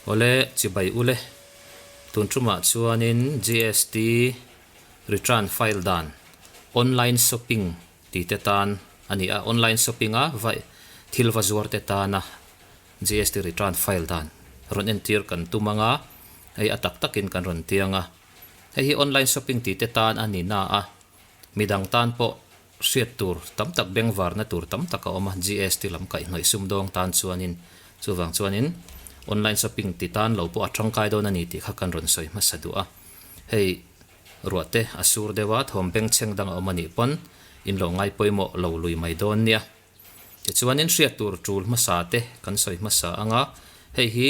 Awle chibai ule, tun tumah chuanin GST return file dan online shopping tih te tan a ni a, online shopping a vai thil va zuar te tana GST return file dan rawn entir kan tum anga hei a tak takin kan rawn tiang a, hei hi online shopping tih te tan a ni na a, midang tan pawh hriat tur tam tak bengvarna tur tam tak a awm a, GST lam kaihhnawih sumdawng tan chuanin chuvang chuanin online shopping ti tan lo pawh a tangkai dawn a ni tih kha kan rawn sawi hmasa duh a, hei ruah te a sur deuh a, thawm bengchheng dang a awm a nih pawn in lo ngai pawimawh lo lui mai dawn nia. Tichuanin hriat tur tul hmasa te kan sawi hmasa ang a, hei hi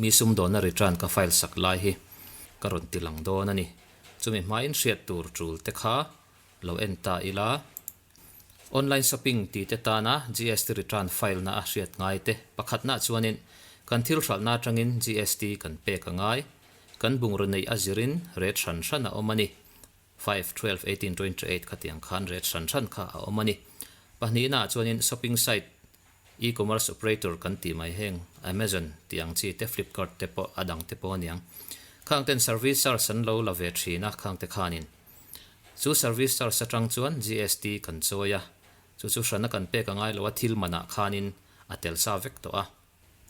mi sumdawnna return ka file sak lai hi ka rawn ti lang dawn a ni. Chumi hmain hriat tur tul te kha lo en ta ila. Online shopping ti te tana GST return file na a hriat ngai te pakhatna chuanin kan thil hralhna atangin GST kan pek a ngai. Kan bungraw neih a zirin rate hran hran a awm a ni. 5, 12, 18, 28 khatiang khan rate hran hran kha a awm a ni. Pahnihnaah chuanin shopping site, e-commerce operator kan tih mai heng Amazon tih ang chi te, Flipkart te pawh a dang te pawh a niang. Khang ten service charge an lo la ve thin a, khang te khanin chu service charge atang chuan GST kan chawi a, chu chu hrana kan pek a ngai lo a, thil manah khanin a tel sa vek tawh a.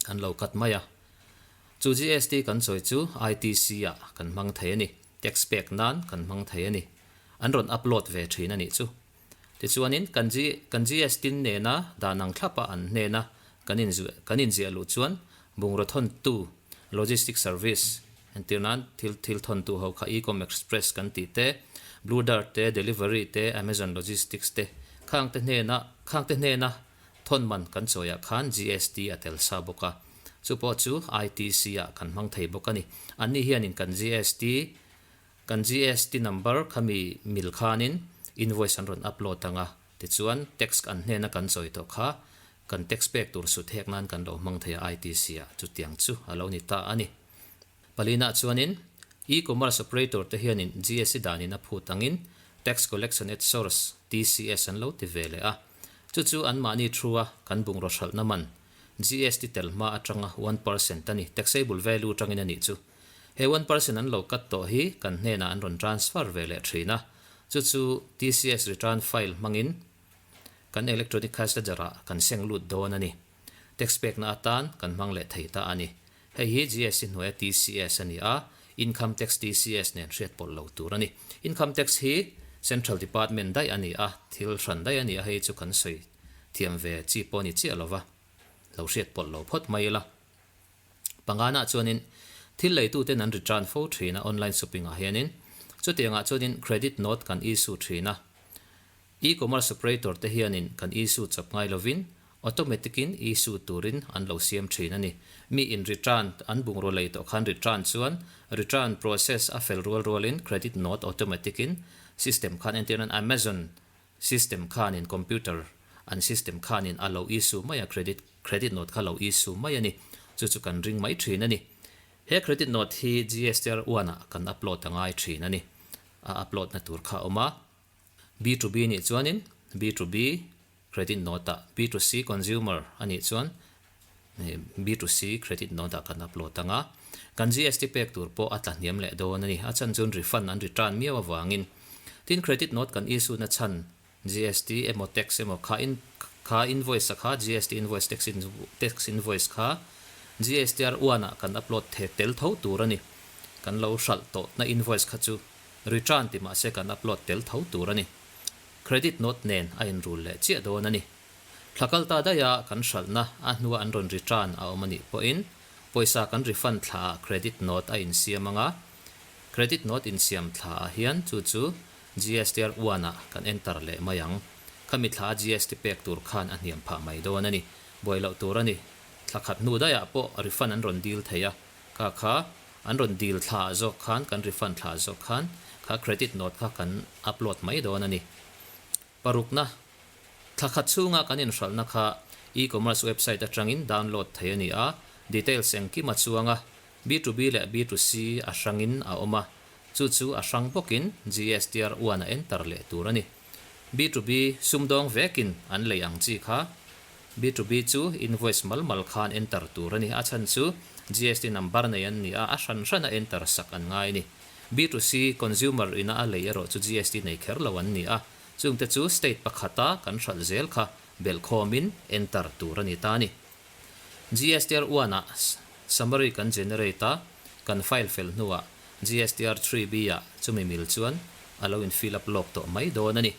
An lo cut mai a. Chu GST kan chawi chu ITC ah kan hmang thei a ni. Tax pek nan kan hmang thei a ni. An rawn upload ve thin a nih chu. Tichuanin kan G kan GST nena dan ang thlapa an hnena kan in kan inziah luh chuan bungraw thawntu logistic service entir nan thil thil thawntu ho kha Ecom Express kan tih te, Blue Dart te, Delivery te, Amazon Logistics te khangte hnena khangte hnena Thawn man kan chawiah khan GST a tel sa bawk a, chu pawh chu ITC ah kan hmang thei bawk a ni. Anni hianin kan GST kan GST number khami mil khanin invoice an rawn upload ang a, tichuan tax an hnena kan chawi tawh kha kan tax pek tur sut hek nan kan lo hmang thei a ITC ah, chutiang chu a lo ni ta a ni. Palina chuanin e-commerce operator te hianin GST danin a phut angin Tax Collection at Source, TCS, an lo ti ve leh a. Chu chu anmahni thu-a kan bungraw hralhna man, GST tel hma atanga 1% a ni, taxable value atangin a nih chu. He 1% an lo cut tawh hi kan hnenah an rawn transfer ve leh thin a. Chu chu TCS return file hmangin kan electronic cash ledger-ah kan seng lut dawn a ni. Tax pekna atan kan hmang leh thei ta a ni. Hei hi GST hnuaia TCS a ni a, Income Tax TCS nen hriat pawlh lo tur a ni. Income Tax hi Central Department daih a ni a, thil hran daih a ni a, hei chu kan sawi thiam ve chi pawh a ni chiah lo va, lo hriat pawlh lo phawt mai ila. Pangana chuanin thil leituten an return fo thin a online shopping ah hianin, chutiangah chuanin credit note kan issue thin a, E-commerce operator te hianin kan issue chawp ngai lovin automatic in issue turin an lo siam thin a ni. Mi in return an bungraw lei tawh khan return chuan return process a fel rual rualin credit note automatic in system khan entir nan Amazon system khanin computer an system khanin a lo issue mai a credit credit note kha lo issue mai a ni. Chu chu kan ring mai thin a ni. He credit note hi GSTR one ah kan upload a ngai thin a ni. A upload na tur kha a awm a. B to B nih chuanin B to B credit note ah B to C consumer a nih chuan B to C credit note ah kan upload ang a, kan GST pek tur pawh a tla hniam leh dawn a ni. A chhan chuan refund an return miau avangin tin credit note kan issue na chhan GST emaw tax emaw kha in kha invoice a kha GST invoice tax tax invoice kha GSTR one ah kan upload the tel tho tur a ni. Kan lo hralh tawh na invoice kha chu Return ti mahse kan upload tel tho tur a ni. Credit note nen a inrul leh chiah dawn a ni. Thla kal ta daiha kan hralhna a hnua an rawn return a awm a nih pawhin pawisa kan refund thlaah credit note a insiam ang a, credit note insiam thlaah hian chu chu GSTR one ah kan enter leh mai ang. Khami thla GST pek tur khan a hniam phah mai dawn a ni. Buai loh tur a ni. Thla khat hnu daiah pawh refund an rawn dil thei a, Kha kha an rawn dil thla zawk khan kan refund thla zawk khan kha credit note kha kan upload mai dawn a ni. Parukna, thla khat chhunga kan inhralhna kha e-commerce website atangin download thei a ni a, details engkim a chuang a, B to B leh B to C a hrangin a awm a, chu chu a hrang bawkin GSTR one a enter leh tur a ni. B to B sumdawng vekin an lei ang chi kha. B2B chu invoice mal mal khan enter tur a ni. A chhan chu GST number nei an ni a, a hran hrana enter sak an ngai a ni. B2C, consumer ina a lei erawh chu GST nei kher lo an ni a, chungte chu state pakhata kan hralh zel kha belhkhawmin enter tur a ni ta a ni. GSTR 1 ah summary kan generate a, kan file fel hnuah GSTR 3B ah chumi mil chuan a lo in fill up lawk tawh mai dawn a ni.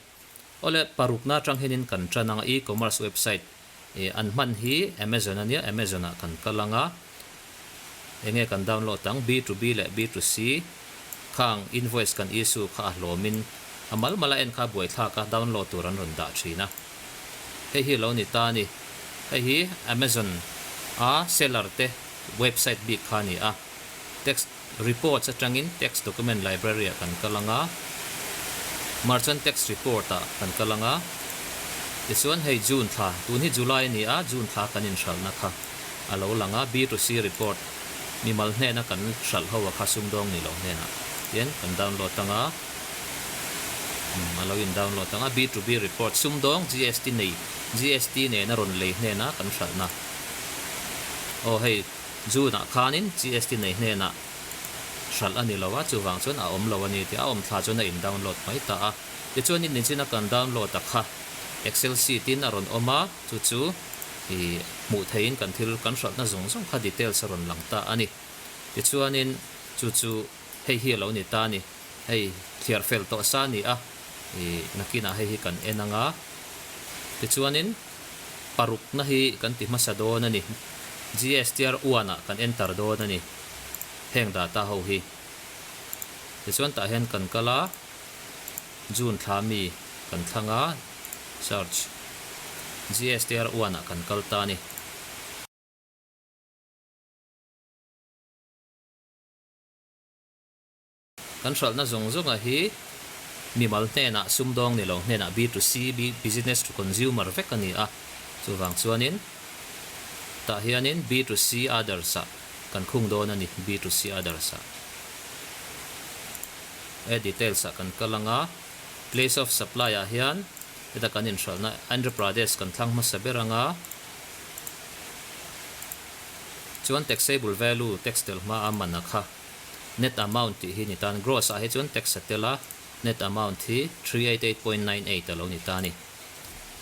Awle, parukna atang hianin kan tan anga e-commerce website an hman hi Amazon a nia, Amazon ah kan kal anga enge kan download ang B2B leh B2C khang invoice kan issue kha a hlawmin a mal mal a en kha buaithlak a download tur an rawn dah thin a. Hei hi lo ni ta a ni. Hei hi Amazon a seller te website bik kha a ni a. Text Reports atangin Text Document Library ah kan kal ang a, Merchant Text Report ah kan kal ang a, tichuan hei June thla, tun hi July a ni a, June thla kan inhralhna kha a lo lang a, B to C report mimal hnena kan hralh ho a kha sumdawng ni lo hnenah hian kan download ang a, umm a lo in download ang a, B to B report sumdawng GST nei, GST nena rawn lei hnena kan hralhna aw hei. June-ah khanin GST nei hnenah hralh a ni lo a, chuvang chuan a awm lo a ni tih a awm thla chuan a in-download mai ta a. Tichuanin nichina kan download a kha Excel sheet-in a rawn awm a, chu chu ih hmuh theihin kan thil kan hralhna zawng zawng kha details a rawn lang ta a ni. Tichuanin chu chu hei hi a lo ni ta a ni. Hei thliar fel tawh sa a ni a, ih nakinah hei hi kan en ang a. Tichuanin. Parukna hi kan ti hmasa dawn a ni. GSTR 1 ah kan enter dawn a ni. Heng data ho hi. Tichuan tah hian kan kal a, June thla mi kan thlang a, search. GSTR 1 ah kan kal ta a ni. Kan hralhna zawng zawnga hi mimal hnenah sumdawng ni lo hnenah B to C, business to consumer, vek a ni a. Chuvang chuanin tah hianin B to C others ah kan khung dawn a ni, B to C others ah. E details ah kan kal ang a, place of supply ah hian heta kan inhralhna Andhra Pradesh kan thlang hmasa ber ang a, chuan taxable value, tax tel hma a man a kha. Net amount tih hi ni tan. Gross ah hi chuan tax a tel a, net amount hi 388.98 a lo ni ta a ni.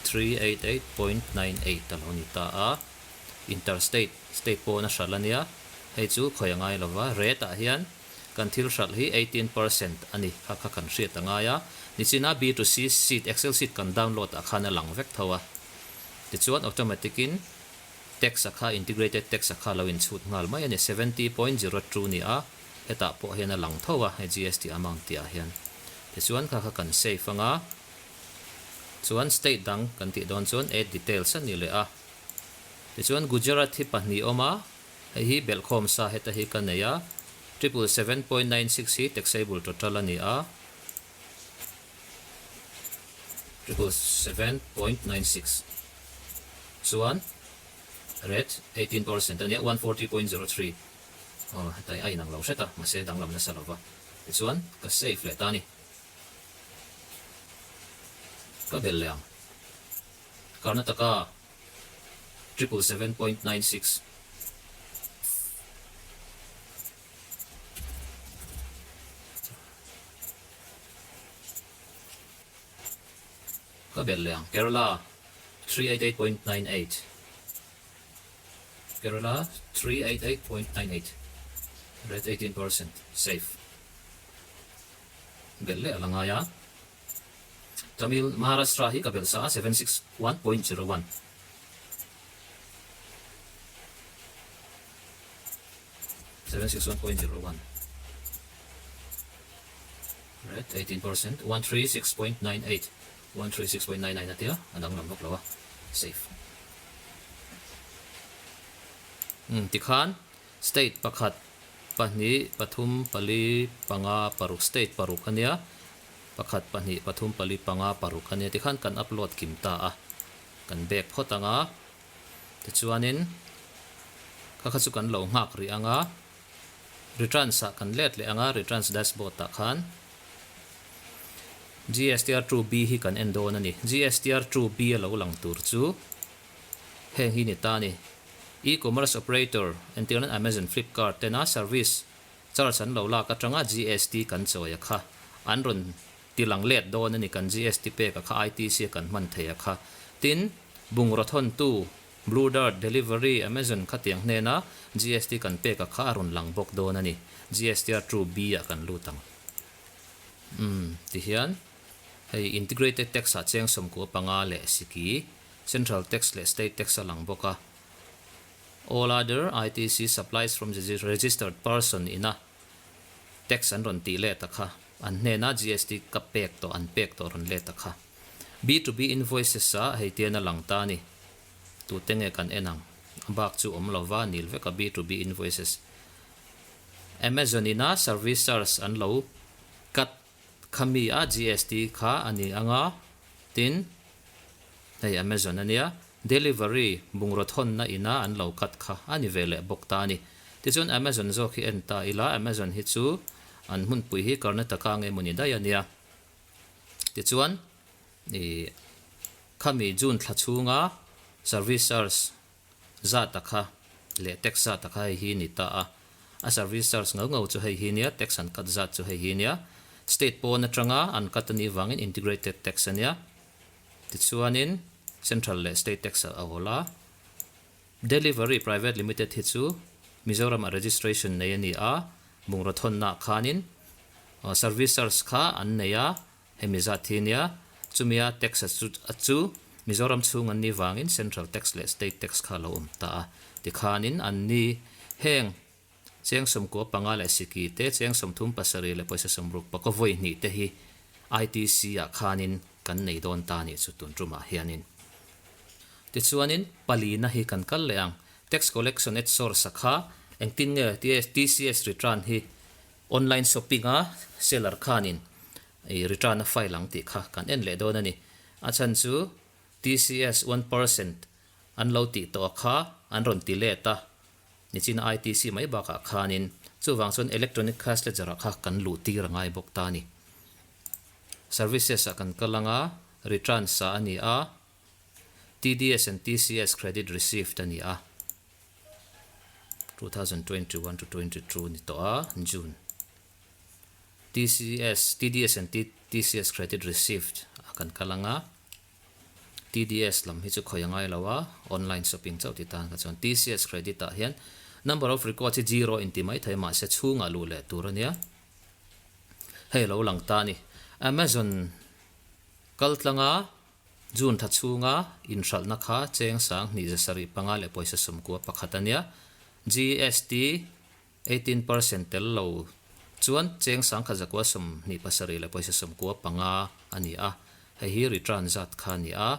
388.98 a lo ni ta a. Interstate, state pawn a hralh a nia, hei chu khawi a ngai lo va, rate ah hian kan thil hralh hi 18% a ni kha kha kan hriat a ngai a. Nichina B to C sheet, excel sheet kan download ah khan a lang vek tho a. Tichuan automatic in. Tax a kha integrated tax a kha lo inchhut nghal mai a ni, 70.02 ni a, hetah pawh hian a lang tho a, hei GST amount tih ah hian. Tichuan kha kha kan save anga, chuan state dang kan tih dawn chuan add details a ni leh a. Tichuan Gujarat hi pahnih awm a, hei hi belhkhawm sa heta hi ka nei a, 777.96 hi taxable total a ni a, 777.96 chuan rate 18% a nia, 140.03 aw heta hi a inang lo hret a, mahse danglam nasa lo va, tichuan ka save leh ta a ni. Ka bel leh ang. Karnataka 777.96. Ka belh leh ang. Kerala 388.98 Kerala 388.98 Rate 18% Safe Belh leh a la ngai a. Tamil Maharashtra hi ka belh sa a 761.01. 761.01 Right, 18%, 136.98, 136.99 a tia, a danglam bawk lo a, safe. Umm, tikhan state pakhat, pahnih, pathum, pali, panga, paruk, state paruk a nia, pakhat, pahnih, pathum, pali, panga, paruk a nia, tikhan kan upload kim ta a, kan bag phawt ang a. Tichuanin kha kha chu kan lo nghak rih ang a, returns ah kan let leh ang a, returns dashboard ah khan GSTR 2B hi kan en dawn a ni. GSTR 2B a lo lang tur chu Heng hi ni ta a ni. E-commerce operator, entirnan Amazon, Flipkart tena service charge an lo lak atanga GST kan chawi a kha an rawn ti lang let dawn a ni. Kan GST pek a kha ITC a kan hman thei a kha. Tin, bungraw thawntu, Blue Dart, Delivery, Amazon khatiang hnena GST kan pek a kha a rawn lang bawk dawn a ni. GSTR two B ah kan lut ang. Umm, tihian hei integrated tax ah cheng 95 leh siki, central tax leh state tax a lang bawk a. All other ITC supplies from the registered person ina tax an rawn tih let a kha, an hnena GST ka pek tawh an pek tawh rawn let a kha. B2B invoices ah hei tian a lang ta a ni. Tute nge kan en ang? A bak chu awm lova nil vek a B2B invoices. Amazon ina service charge an lo cut khami a GST kha a ni ang a, tin hei Amazon a nia, delivery bungraw thawnna ina an lo cut kha a ni ve leh bawk ta a ni. Tichuan Amazon zawk hi en ta ila, Amazon hi chu an hmunpui hi Karnataka nge mawni daih a nia. Tichuan ih khami June thla chhunga service charge zat a kha leh tax zat a kha hei hi ni ta a, a service charge ngau ngau chu hei hi nia, tax an cut zat chu hei hi nia, state pawn atanga an cut a nih vangin integrated tax a nia, tichuanin central leh state tax a awl a, Delhivery private limited hi chu Mizoram ah registration nei a ni a, bungraw thawnna ah khanin service charge kha an nei a, Hemi zat hi nia, chumia tax a chu a chu Mizoram chhung an ni vangin Central tax leh State tax kha a lo awm ta a. Tikhanin an ni heng cheng 95 leh siki te, cheng 37 leh pawisa 60 pakaw vawi hnih te hi ITC ah khanin kan nei dawn ta nih chu tun tumah hianin. Tichuanin palina hi kan kal leh ang. Tax collection at source a kha engtin nge TCS return hi Online shopping a seller khanin i return a file ang tih kha kan en leh dawn a ni. A chhan chu TCS 1% an lo tih tawh a kha an rawn ti let a, nichina ITC mai bakah khanin chuvang chuan electronic cash ledger ah kha kan luh tir a ngai bawk ta a ni. Services ah kan kal anga returns ah a ni a, TDS and TCS credit received a ni a. 2021 to 22 ni tawh a, June. TCS, TDS and TCS credit received a kan kal ang a, TDS lam hi chu khawi a ngai lo a, online shopping chauh ti tan kha chuan TCS credit ah hian number of records hi zero inti mai thei mahse chhungah luh leh tur a nia. Hei lo lang ta a ni. Amazon kal tlanga June thla chhunga inhralhna kha cheng 2705 leh pawisa 91 a nia. GST 18% tel lo chuan cheng 1127 leh pawisa 95 a ni a, hei hi return zat kha a ni a.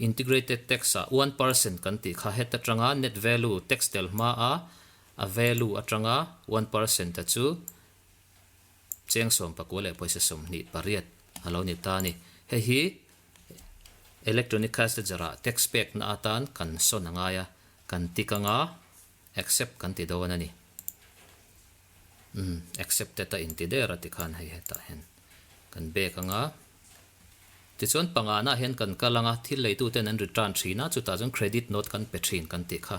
Integrated tax ah 1% kan tih kha het atanga net value tax tel hma a a value atanga 1% a chu Cheng 19 leh pawisa 28 a lo ni ta a ni. Hei hi electronic cash ledger ah tax pekna atan kan sawn a ngai a, kan tick anga accept kan ti dawn a ni. Umm accepted a inti der a tikhan hei hetah hian kan bek anga tichuan pangana hian kan kal anga thil leituten an return thin a, chutah chuan credit note kan pe thin kan tih kha.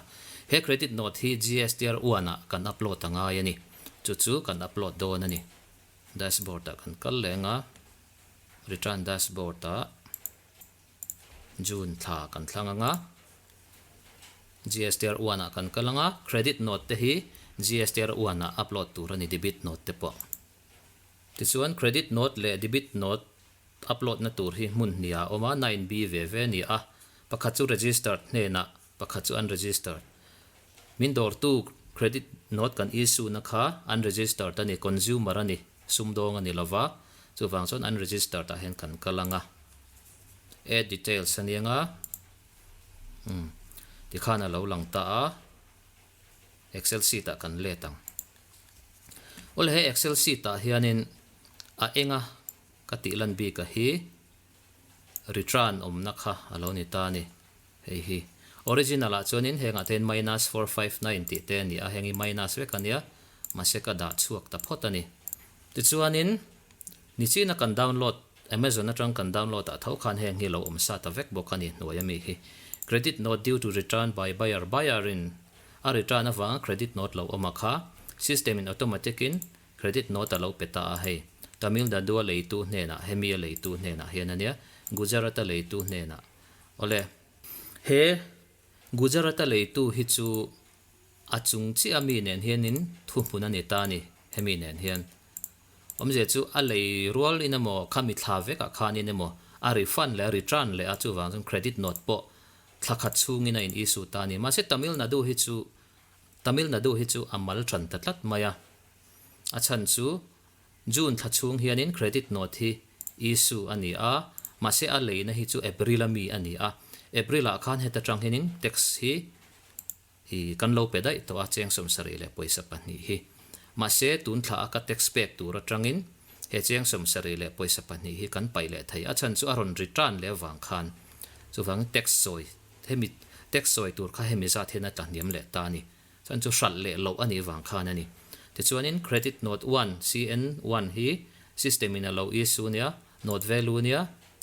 He credit note hi GSTR one ah kan upload a ngai a ni. Chu chu kan upload dawn a ni. Dashboard ah kan kal leng a, return dashboard ah June thla kan thlang ang a, GSTR one ah kan kal ang a, credit note te hi GSTR one ah upload tur a ni debit note te pawh. Tichuan credit note leh debit note upload na tur hi hmun hnih ah a awm a, 9B ve ve a ni a, pakhat chu registered hnenah pakhat chu unregistered. Min dawrtu credit note kan issue na kha unregistered a ni, consumer a ni, sumdawng a ni lova, chuvang chuan unregistered ah hian kan kal ang a. Add details a nia nga, umm tikhan a lo lang ta a, excel sheet ah kan let ang. Awle he excel sheet ah hianin a enga ka tih lan bik a hi return awmna kha a lo ni ta a ni. Hei hi original ah chuanin hengah te hian minus 459 tih te a ni a, heng hi minus vek a nia, mahse ka dah chhuak ta phawt a ni. Tichuanin nichina kan download Amazon atang kan download ah tho khan heng hi lo awm sa ta vek bawk a ni hnuai ami hi. Credit note due to return by buyer, buyer in a return avanga credit note lo awm a kha, system in automatic in credit note a lo pe ta a hei. Tamil Nadu a leitu hnenah, hemi a leitu hnenah hian a nia, Gujarat a leitu hnenah. Awle, he Gujarat a leitu hi chu a chung chiah a mi nen hianin thuhmun a ni ta a ni, hemi nen hian. Awmzia chu a lei rual in emaw, khami thla vekah khanin emaw, a refund leh a return leh a, chuvang chuan credit note pawh thla khat chhungin a in issue ta a ni. Mahse Tamil Nadu hi chu Tamil Nadu hi chu a mal tan ta tlat mai a. A chhan chu June thla chhung hianin credit note hi issue a ni a, mahse a leina hi chu April a mi a ni a. April ah khan heta tang hianin tax hi Hi kan lo pe daih tawh a, cheng 70 leh pawisa pahnih hi. Mahse, tun thla a ka tax pek tur atangin he cheng 70 leh pawisa pahnih hi kan paih leh thei. A chhan chu a rawn return leh avang khan chuvangin tax sawi hemi tax sawi tur kha hemi zat hian a tla hniam leh ta a ni. Chhan chu hralh leh loh a nih vang khan a ni. Tichuanin credit note one, CN one, hi system in a lo issue nia, note value nia,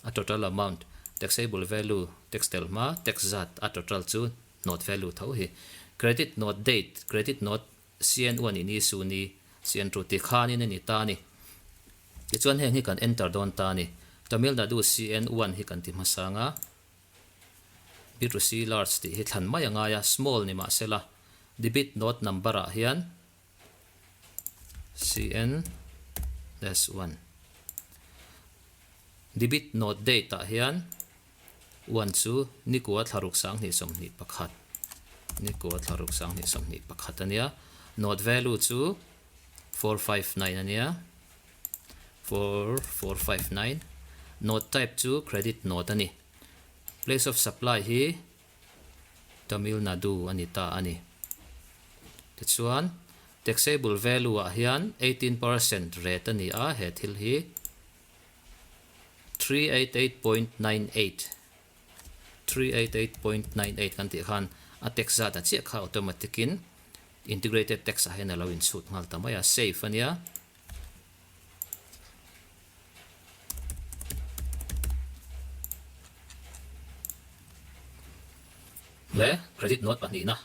a total amount, taxable value, tax tel hma, tax zat a total chu Note value tho hi. Credit note date, credit note CN uan in issue ni, CN tu ti khanin a ni ta a ni. Tichuan heng hi kan enter dawn ta a ni. Tamil Nadu CN uan hi kan ti hmasang a. B to C large tih hi thlan mai a ngai a, small ni mah sela. Debit note number ah hian CN dash one. Debit note date ah hian Uan chu Nikua thlaruk 2021, Nikua thlaruk 2021 a nia. Note value chu 459 a nia, 4459. Note type chu credit note a ni. Place of supply hi Tamil Nadu a ni ta a ni. Tichuan, taxable value ah hian 18% rate a ni a, he thil hi. 388.98, 388.98 kan tih khan a tax zat a chiah kha automatic in integrated tax ah hian a lo inchhut nghal ta mai a, save a nia. Le credit note pahnihna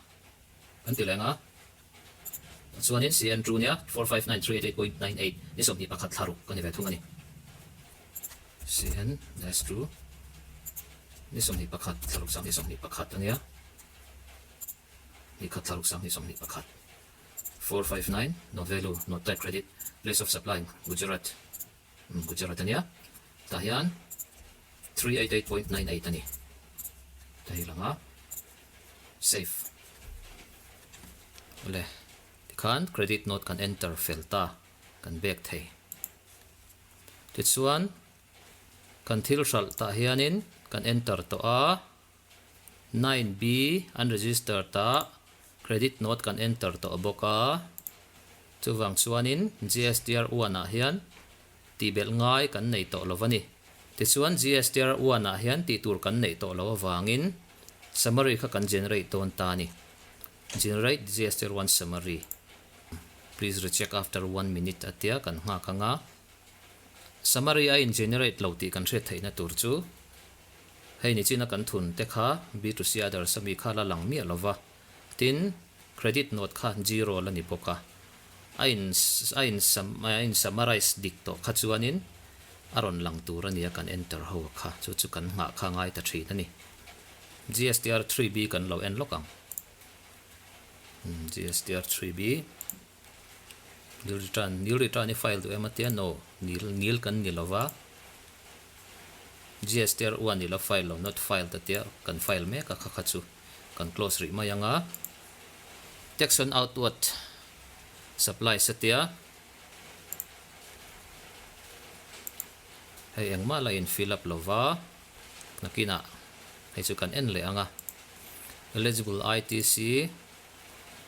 kan ti leng a. Chuanin CN two nia 459388.98 ni 21 thla ruk ka ni ve thung a ni. CN dash two ni 21 thla ruk sang ni 21 a nia. Ni khat thla ruk sang ni 21. 459 note value note type credit place of supply Gujarat Gujarat a nia. Tah hian 388.98 a ni. Ta hi lang a. Save. Awle, tikhan credit note kan enter fel ta, kan bek thei. Tichuan, kan thil hralh tah hianin kan enter tawh a, 9B unregistered ah credit note kan enter tawh bawk a, chuvang chuanin GSTR one ah hian tihbelh ngai kan nei tawh lo a ni. Tichuan GSTR one ah hian tih tur kan neih tawh loh avangin summary kha kan generate dawn ta a ni. Generate GSTR one summary. Please recheck after one minute a tia kan nghak ang a. Summary a in generate lo tih kan hriat theihna tur chu hei nichina kan thun te kha B to C others ami kha la lang miah lova. Tin, credit note kha zero la ni bawk a. A in a in a in summarize dik tawh kha chuanin a rawn lang tur a nia kan enter ho kha chu chu kan nghah kha ngai ta thin a ni. GSTR 3B kan lo en lawk ang. GSTR 3B nil return nil return i file duh em a tia no nil nil kan ni lova GSTR 1 i la file lo not file ta tia kan file mek a kha kha chu kan close rih mai ang a. Tax on outward supplies a tia hei engmah la in fill up lova nakinah hei chu kan en leh ang a eligible ITC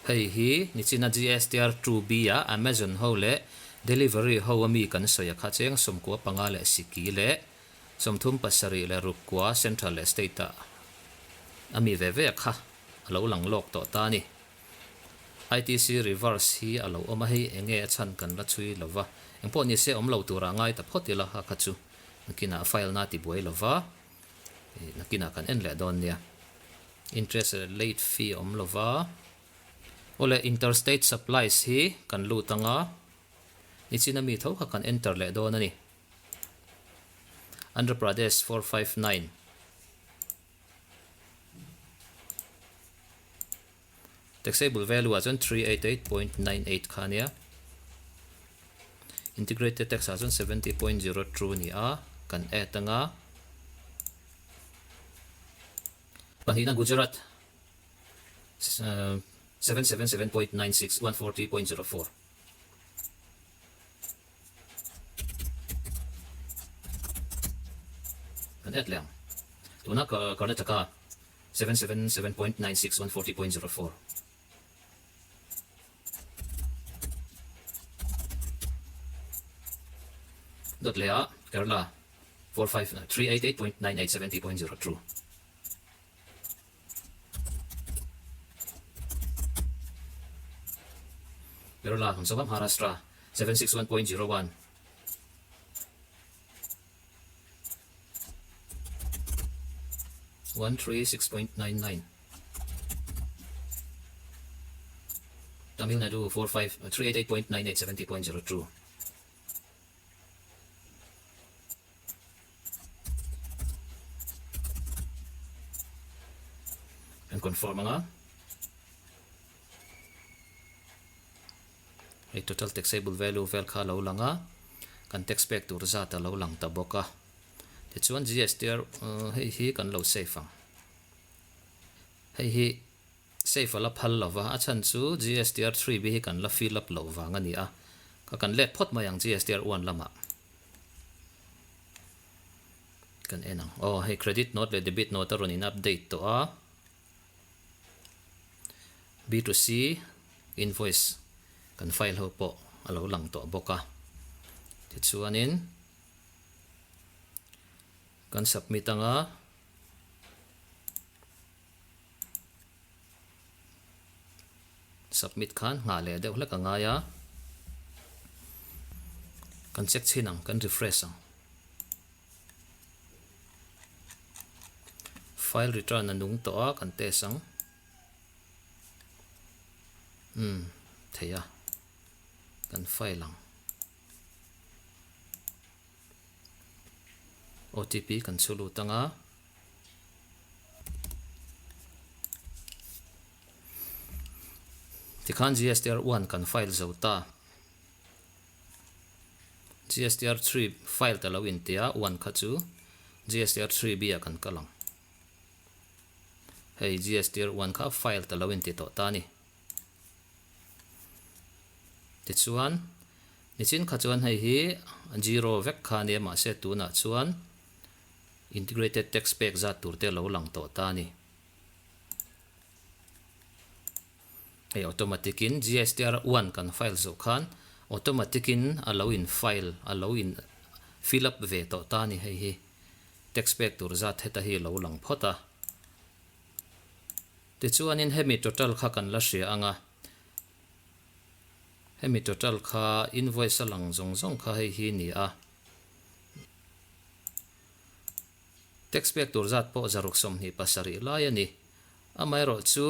hei hi nichina GSTR 2B a Amazon ho leh delivery ho ami kan sawi a kha cheng 95 leh siki leh 37 leh ruk kua central leh state ah ami ve ve a kha. A lo lang lawk tawh ta a ni. ITC reverse hi a lo awm a, hei enge a chhan kan la chhui lo va, engpawh ni se awm lo turah ngai ta phawt ila, ha kha chu nakinah file na ti buai lo va, nakinah kan en leh dawn nia. Interest leh late fee a awm lo va. Awle interstate supplies hi kan lut ang a, nichina mi tho kha kan enter leh dawn a ni. Andhra Pradesh 459. Taxable value ah chuan 388.98 kha a nia. Integrated tax ah chuan 70.02 a ni a, kan add anga. Pahnihna Gujarat 777.96, 140.04. Kan add leh ang. Tuna Karnataka 777.96, 140.04. Dawt leh ah Kerala 45 388.98, 70.02. Kerala ang sawm Maharashtra 761.01. 136.99 Tamil Nadu 45 388.98 70.02 Kan confirm anga hei total taxable value vel kha a lo lang a kan tax pek tur zat a lo lang ta bawk a tichuan G_S_T hei hi kan lo save ang hei hi save a la phal lo va a chhan chu G_S_T_R 3B hi kan la fill up loh vang a ni a ka kan let phawt mai ang G_S_T_R 1 lamah. Kan en ang. Aw hei credit note leh debit note a rawn in update tawh a. B to C invoice kan file ho pawh a lo lang tawh bawk a. Tichuanin kan submit ang a. Submit khan nghah leh deuh hlek a ngai a, kan check chhin ang, kan refresh ang. File return a nung tawh a, kan test ang. Umm, thei a, kan file ang. OTP kan chhu lut ang a. Tikhan GSTR 1 kan file zo ta. GSTR 3 file ta lo in tia 1 kha chu GSTR 3B ah kan kal ang. Hei GSTR 1 kha file ta lo in ti tawh ta ni. Tichuan nichin kha chuan hei hi zero vek kha nia mahse tunah chuan Integrated tax pek zat tur te lo lang tawh ta a ni. Hei automatic in GSTR 1 kan file zawh khan automatic in a lo in file a lo in fill up ve tawh ta a ni hei hi. Tax pek tur zat heta hi lo lang phawt a. Tichuanin hemi total kha kan la hria ang a. Hemi total kha invoice a lang zawng zawng kha hei hi ni a. Tax pek tur zat pawh 127 lai a ni. Amaherawh chu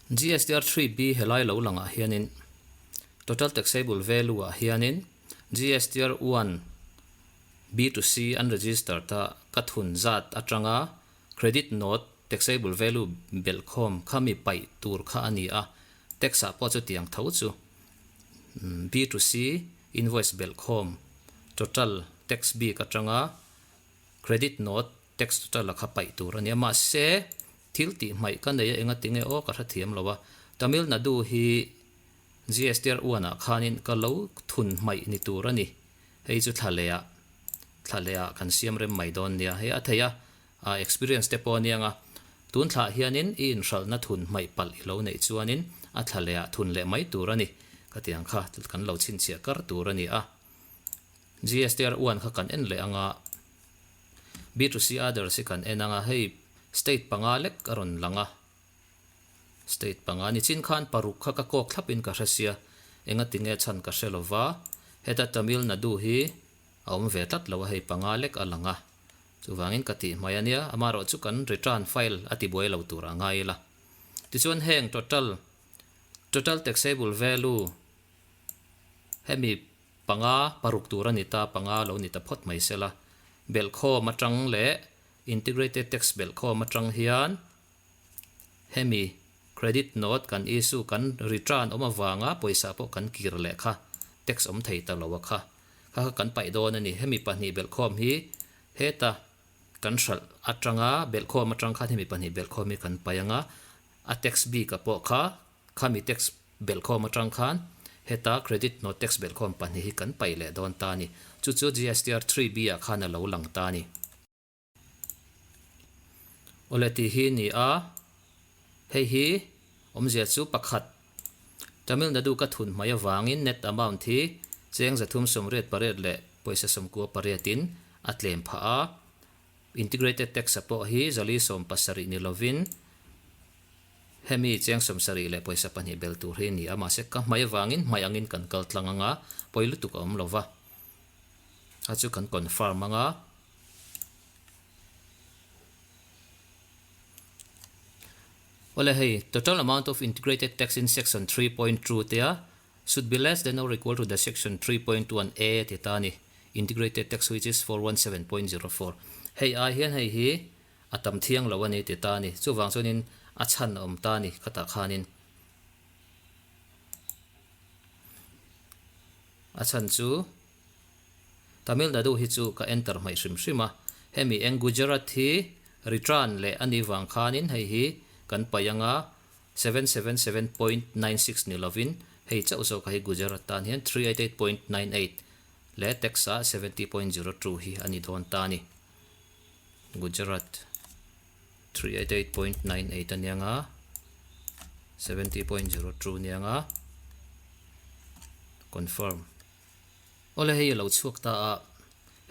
GSTR 3B helai lo langah hianin Total Taxable Value ah hianin GSTR 1 B to C unregistered a ka thun zat atanga Credit note, taxable value belhkhawm kha mi paih tur kha a ni a, tax ah pawh chutiang tho chu B to C invoice belhkhawm total tax bik atanga credit note tax total a kha paih tur a ni a, mahse thil tih hmaih ka nei a engatinge aw ka hrethiam lo a, Tamil Nadu hi GSTR 1 ah khanin ka lo thun hmaih ni tur a ni, hei chu thla leh ah thla leh ah kan siam rem mai dawn nia, hei a thei a. A experience te pawh a nia nga, tun thlah hianin i inhralhna thun hmaih palh i lo neih chuanin a thla leh ah thun leh mai tur a ni. Khatiang kha kan lo chhinchhiah kar tur a ni a. GSTR 1 kha kan en leh anga, B to C others hi kan en anga, hei state panga lek a rawn lang a. State panga nichin khan paruk kha ka kawk thlapin ka hre sia, engatinge chhan ka hre lova, heta Tamil Nadu hi. a awm ve tlat lo a, hei panga lek a lang a. Chuvangin ka tih hmai a nia, amaherawh chu kan return file a tibuai lo tur a ngai ila. Tichuan heng total, total taxable value hemi panga paruk tur a ni ta, panga lo ni ta phawt mai sela. Belhkhawm atang leh integrated tax belhkhawm atang hian hemi credit note kan issue kan return awm avanga pawisa pawh kan kir leh kha tax awm thei ta lo a kha. Kha kha kan paih dawn a ni. Hemi pahnih belhkhawm hi heta kan hralh atanga belhkhawm atang khan hemi pahnih belhkhawm hi kan paih anga a tax bik a pawh kha khami tax belhkhawm atang khan heta credit note tax belhkhawm pahnih hi kan paih leh dawn ta a ni. Chu chu GSTR 3B ah khan a lo lang ta a ni. Awle tih hi ni a, hei hi awmzia chu pakhat Tamil Nadu ka thun hmai avangin net amount hi cheng 388 leh pawisa sawmkua pariatin a tlem phah a, integrated tax a pawh hi 470 ni lovin hemi cheng 70 leh pawisa pahnih bel tur hi a ni a, mahse ka hmai avangin hmai angin kan kal tlang anga pawi lutuk a awm lova, a chu kan confirm anga. Awle hei, total amount of integrated tax in section 3.2 te a should be less than or equal to the section 3.1 A ti ta a ni, integrated tax which is 417.04. Hei ai hian hei hi a tam thiang lo a ni ti ta a ni. Chuvang chuanin a chhan a awm ta a ni khatah khanin. A chhan chu. Tamil Nadu hi chu ka enter hmaih hrim hrim a, hemi eng Gujarat hi return leh a nih vang khanin hei hi kan paih anga 777.96 ni lovin hei chauh zawk a hi Gujarat tan hian 388.98 leh tax ah 70.02 hi a ni dawn ta a ni. Gujarat 388.98 a ni anga 70.02 a ni anga confirm. Awle hei a lo chhuak ta a,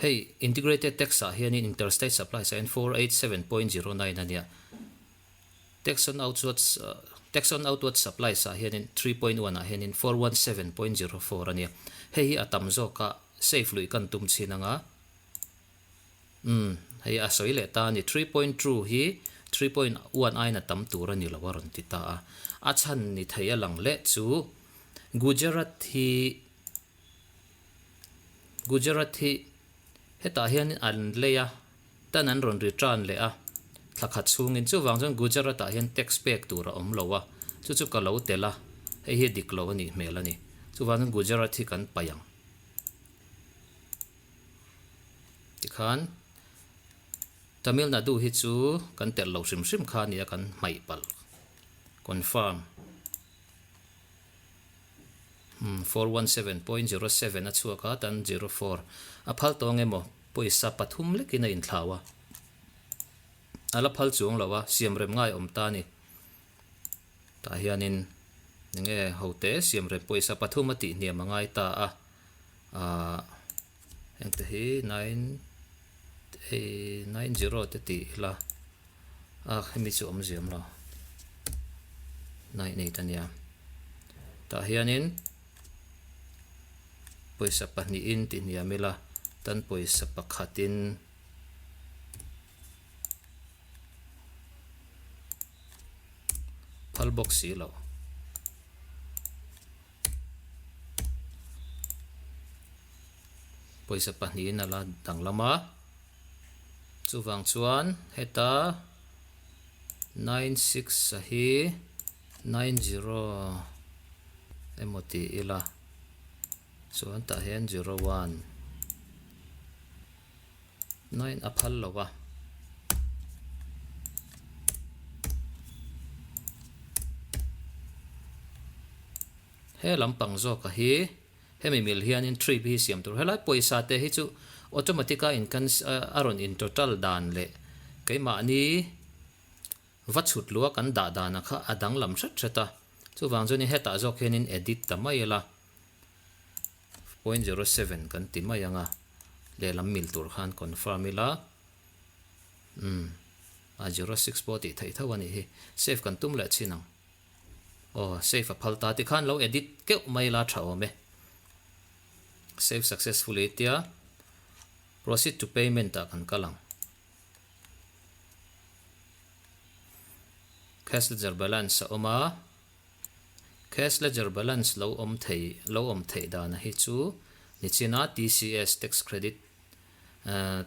hei integrated tax ah hianin interstate supplies ah hian 487.09 a nia, tax on outward tax on outward supplies ah hianin 3.1 ah hianin 417.04 a nia, hei hi a tam zawk a save luih kan tum chin anga umm hei a sawi leh ta a ni 3.2 hi 3.1 aiin a tam tur a ni lo a rawn ti ta a, a chhan ni thei a lang leh chu Gujarat hi Gujarat hi hetah hian an lei a, tan an rawn return leh a, thla khat chhungin chuvang chuan Gujarat ah hian tax pek tur a awm lo a, chu chu ka lo tel a, hei hi dik lo a nih hmel a ni, chuvang chuan Gujarat hi kan paih ang. Tikhan Tamil Nadu hi chu kan telh lo hrim hrim kha a nia kan hmaih palh, confirm. Umm 417.07 a chhuak a tan 04 a phal tawng emaw pawisa pathum lekin a inthlau a, a la phal chuang lo a, siam rem ngai awm ta a ni. Tah hianin enge hote siam rem pawisa pathum a tih hniam a ngai ta a, ahh hengte hi nine eight nine zero te tih ila a hemi chu awmzia awm lo 98 a nia tah hianin pawisa pahnihin tih hniam ila tan pawisa pakhatin phal bawk si lo. Pawisa pahnihin a la danglam a. Chuvang chuan heta 96 a hi 90 emaw ti ila chuan tah hian 01 9 a phal lo a. He lampang zawka hi Hemi mil hianin trip hi siam tur helai pawisa te hi chu automatic a in kan a rawn in total dan leh keimahni va chhut lua kan dah dana kha a danglam hret hret a, chuvang chuanin hetah zawk hianin edit ta mai ila 0.07 kan ti mai anga lehlam mil tur khan confirm ila umm a 06 pawh tih theih tho a nih hi save kan tum leh chin ang. Aw save a phal ta tikhan lo edit keuh mai la tha awm e. Save successfully tia. Proceed to payment ah kan kal ang. Cash ledger balance a awm a, cash ledger balance lo awm thei lo awm theih dana hi chu nichina TCS tax credit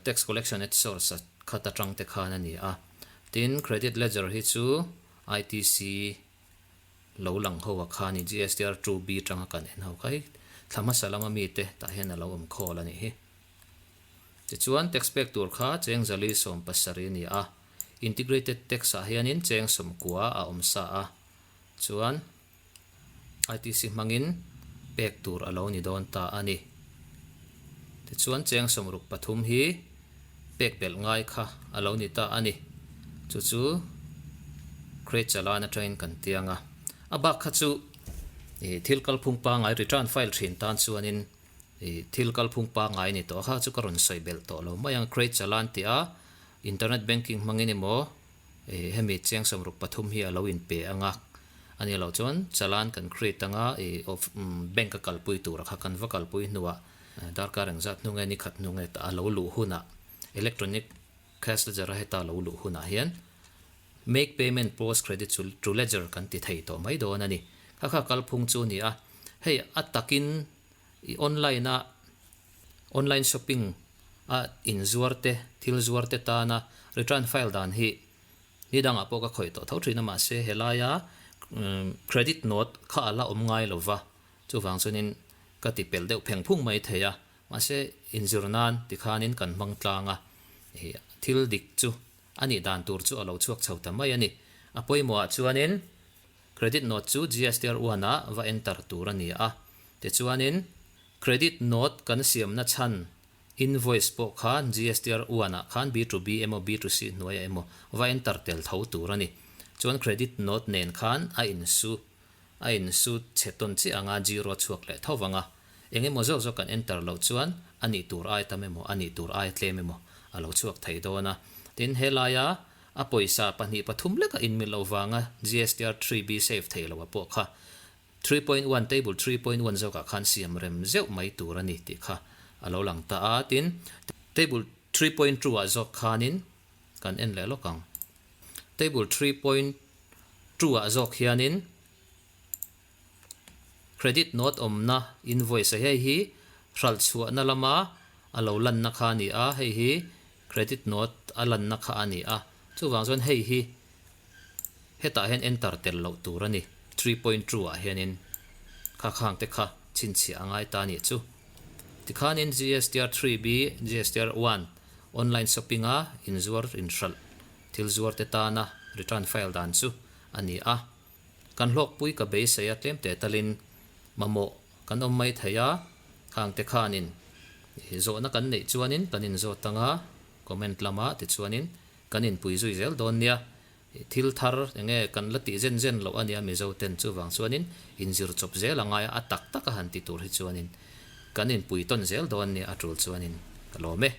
tax collection at source a khat atang te khan a ni a. Tin, credit ledger hi chu ITC lo lang ho a kha a ni, GSTR 2B tanga kan en ho kha hi thla hmasa lama mite tah hian a lo awm khawl a nih hi. Tichuan, tax pek tur kha cheng zali 70 a ni a, integrated tax ah hianin cheng 90 a awm sa a, chuan ITC hmangin pek tur a lo ni dawn ta a ni. Tichuan, cheng 63 hi pek belh ngai kha a lo ni ta a ni. Chu chu create chalana atangin kan tiang a. A bak kha chu thil kalphung pangngai return file thin tan chuanin Ih thil kalphung pangngai ni tawh kha chu ka rawn sawi belh tawh lo mai ang. Create challan tih a internet banking hmangin emaw ih hemi chiang 63 hi a lo inpe ang a, a nih loh chuan challan kan create anga ih of bank a kalpui tura kha kan va kalpui hnuah darkar engzat hnu nge ni khat hnu nge a lo luh hunah electronic cash ledger a heta lo luh hunah hian make payment post credit to ledger kan ti thei tawh mai dawn a ni. Kha kha kalphung chu a ni a, hei a takin I online a online shopping a inzuar te, thil zuar te tana return file dan hi ni dangah pawh ka khawih tawh tho thin a mahse helaia credit note kha a la awm ngai lo va, chuvang chuanin ka ti pel deuh pheng phung mai thei a, mahse inzir nan tikhanin kan hmang tlang a, thil dik chu a nih dan tur chu a lo chhuak chho ta mai a ni. A pawimawhah chuanin Credit note chu GSTR 1 ah va enter tur a ni a, tichuanin credit note kan siamna chhan invoice pawh kha GSTR 1 ah khan B2B emaw B2C hnuaiah emaw va enter tel tho tur a ni. Chuan credit note nen khan a insu a insu chhe tawn chiah anga zero chhuak leh tho vang a, eng emaw zawk zawk kan enter loh chuan a nih tur ai tam emaw a nih tur ai tlem emaw a lo chhuak thei dawn a. Tin, helaia A pawisa pahnih pathum leka inmil loh vanga GSTR 3B save thei lo a pawh kha 3.1 table 3.1 zawkah khan siam rem zeuh mai tur a ni tih kha a lo lang ta a. Tin, table 3.2 ah zawk khanin kan en leh lawk ang. Table 3.2 ah zawk hianin credit note awmna invoice a hei hi hralh chhuahna lama a lo lanna kha a ni a, hei hi Credit note a lanna kha a ni a, chuvang chuan hei hi hetah hian enter tel loh tur a ni, 3.2 ah hianin kha khang te kha chhinchhiah a ngai ta a nih chu. Tikhanin GSTR 3B, GSTR 1 online shopping a inzuar inhralh thil zuar te tana return file dan chu a ni a, kan hlawkpui ka beisei a tlem teh talin mamawh Kan awm mai thei a, khang te khanin zawhna kan neih chuanin kan inzawt ang a, comment lamah tichuanin kan inpui zui zel dawn nia. Thil thar eng nge kan la tih zen zen loh a nia Mizo ten chuvang chuanin inzir chawp zel a ngai a, a tak tak a han ti tur hi chuanin kan inpui tawn zel dawn nia a tul chuanin ka lawm e.